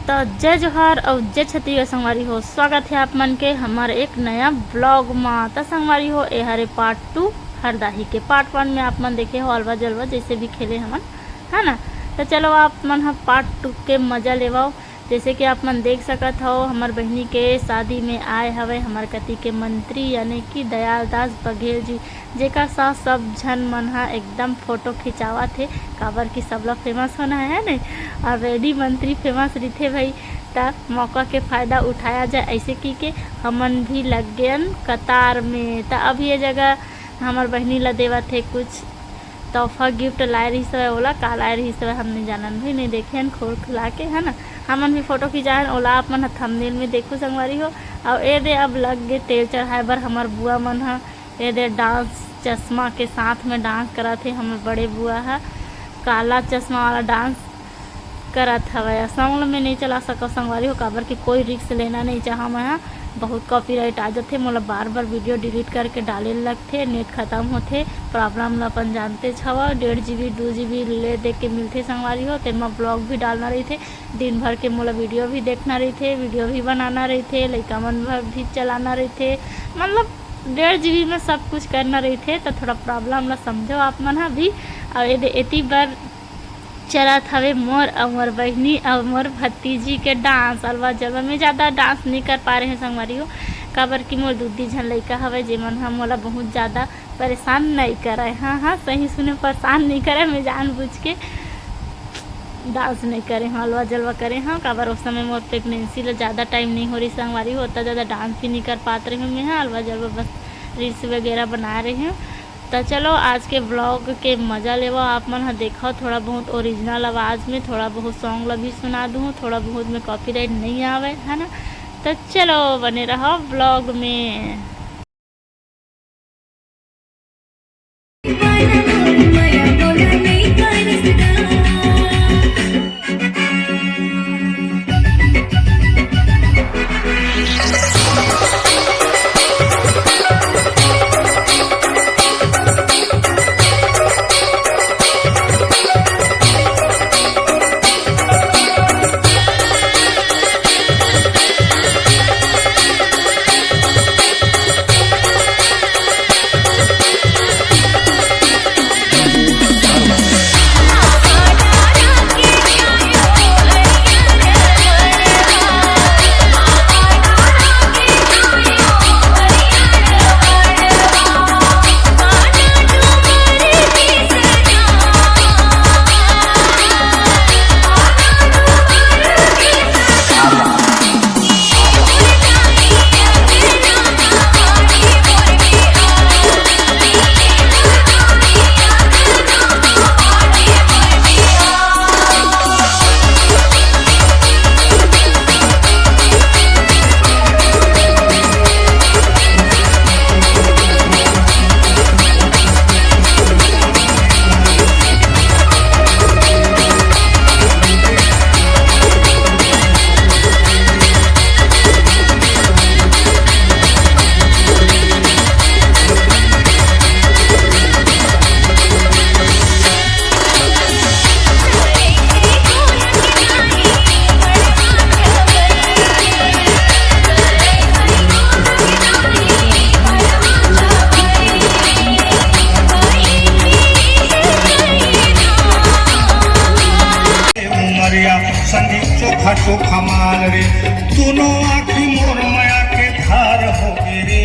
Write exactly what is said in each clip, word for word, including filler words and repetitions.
त जय जोहार अउ जय छत्तीसगढ़ संगवारी हो, स्वागत हे आप मन के हमर एक नया vlog मा। त संगवारी हो, ए हरे part two हरदाही के। Part one में आप मन देखे हो अलवा जलवा जैसे भी खेले हमन, है ना। त चलो आप मन ह part two के मजा लेवव। जैसे कि आप मन देख सकत हव, हमर बहिनी के शादी में आए हवय हमर कति के मंत्री, यानी कि दयाल दास बघेल जी, जेकर साथ सब झन मन ह एकदम photo खिंचावत हे, काबर कि सबला famous होना है, है नहीं? Already मंत्री famous रहिथे भाई, त मौका के फायदा उठाया जाए, ऐसे की के हमन भी लग गेन कतार में। त अब ये जगह हमर बहिनी ला देवत हे कुछ तोहफा, gift लाए रहिस हवय, ओला का लाए रहिस हवय हम नहीं जानन भाई, नहीं देखे हन खोल खुला के, है ना। हमन भी photo खिंचाए हन, ओला आप मन ह thumbnail में देखो संगवारी हो। अउ ए दे अब लग गे तेल चढ़ाए बर हमर बुआ मन ह। ए दे dance चश्मा के साथ में dance करत हे हमर बड़े बुआ ह, काला चश्मा वाला dance करत हवय। Sound में नहीं चला सकव संगवारी हो, काबर कि कोई risk लेना नहीं चाहा मैं ह। बहुत copyright आ जथे, मोला बार बार video delete करके डाले ल लगथे, net खत्म होथे, problem ल अपन जानते हवव। डेढ़ GB दू GB ले दे के मिलथे संगवारी हो, तेन म vlog भी डालना रहिथे, दिन भर के मोला video भी देखना रहिथे, video भी बनाना रहिथे, लइका मन भर भी चलाना रहिथे, मतलब डेढ़ GB में सब कुछ करना रहिथे, त थोड़ा problem ल समझो आप मन ह भी। अउ एदे एती बर चलत हवे मोर अउ मोर बहिनी अउ मोर भतीजी के dance। अलवा जलवा में ज़्यादा dance नहीं कर पा रहे हैं संगवारी हो, काबर कि मोर दू दी झन लइका हवे, जेमन ह मोला बहुत ज़्यादा परेशान नहीं करे। हाँ, हाँ, सही सुने, परेशान नहीं करे, मैं जानबूझ के dance नहीं करे हँव, अलवा जलवा करे हँव। काबर उस समय मोर pregnancy ल ज़्यादा time नहीं हो रही संगवारी हो, ओतना ज़्यादा dance भी नहीं कर पात रही हूँ मैं ह। अलवा जलवा बस reels वगैरह बना रही हूँ। त चलो, आज के vlog के मजा लेवो आप मन ह। देखो, थोड़ा बहुत original आवाज़ में थोड़ा बहुत song ला भी सुना दूँ, थोड़ा बहुत में copyright नहीं आवे, है ना। त चलो, बने रहो vlog में। उमरिया संदीप चोखा चोखा माल रे, दोनों आँखी मोर मया के धार हो गे रे।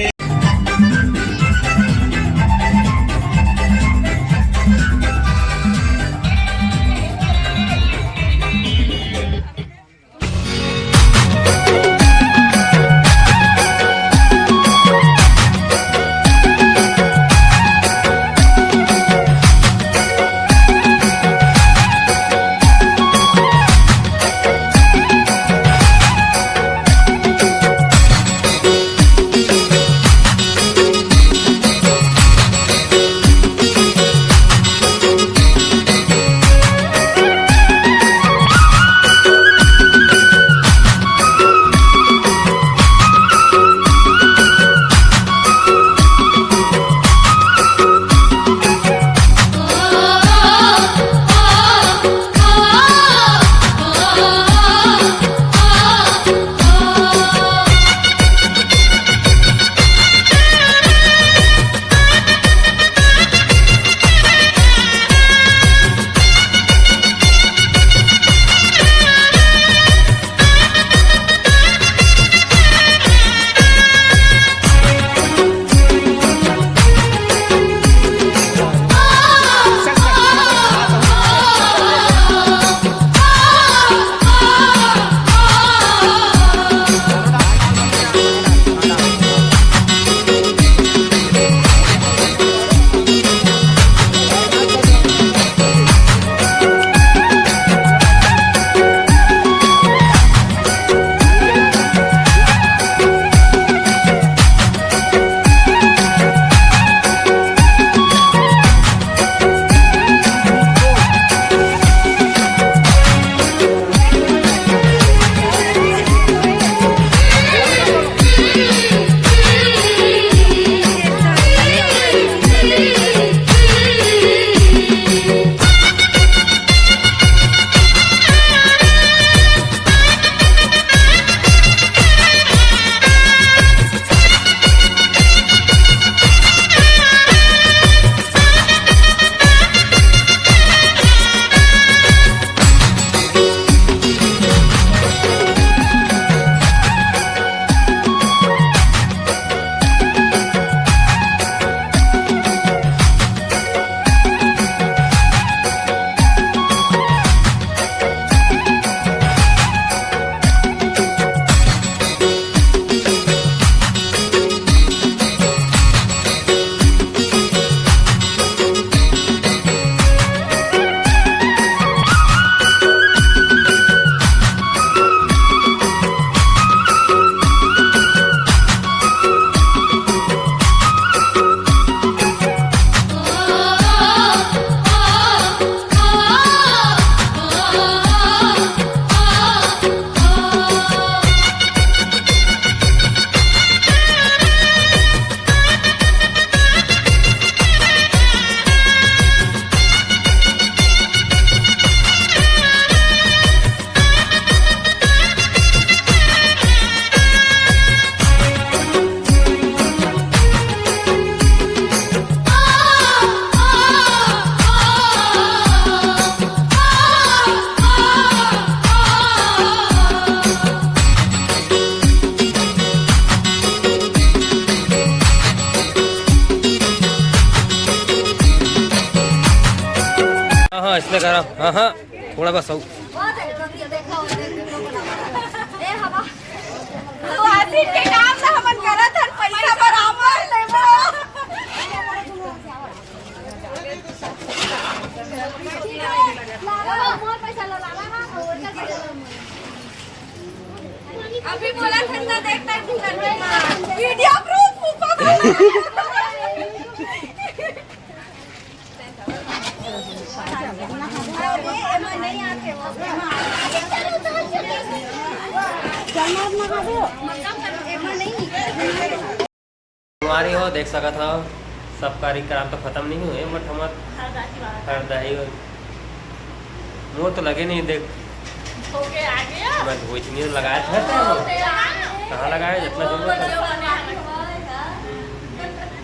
हाँ, हाँ, थोड़ा बस आऊ। तो आसिफ के काम ला हमन करत हन, पैसा बराबर लेबो। अभी बोला था ना, देख, देख, वीडियो प्रूफ ऊपर। संगवारी हो, देख सकत हव, सब कार्यक्रम तो खत्म नहीं हुए, but हमर हरदाही हो। मोर तो लगे नहीं, देख। मैं धोई नहीं लगाए थे। कहाँ लगाए? जितना जरूरत है।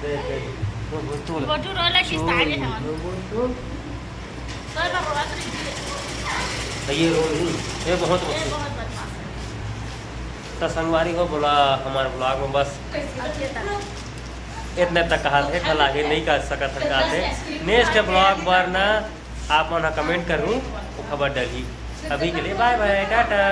देख, देख। वो, वो तो बोटू रोला की style है। वो, वो तो ये रोल नहीं, ये बहुत अच्छी। तो संगवारी हो, बोला हमारे vlog में बस इतने तक कहा थे, कल आगे नहीं कर सकत हन कहा थे। Next vlog बर ना आप मन comment करूँ, वो खबर डलही। अभी के लिए bye bye, टाटा।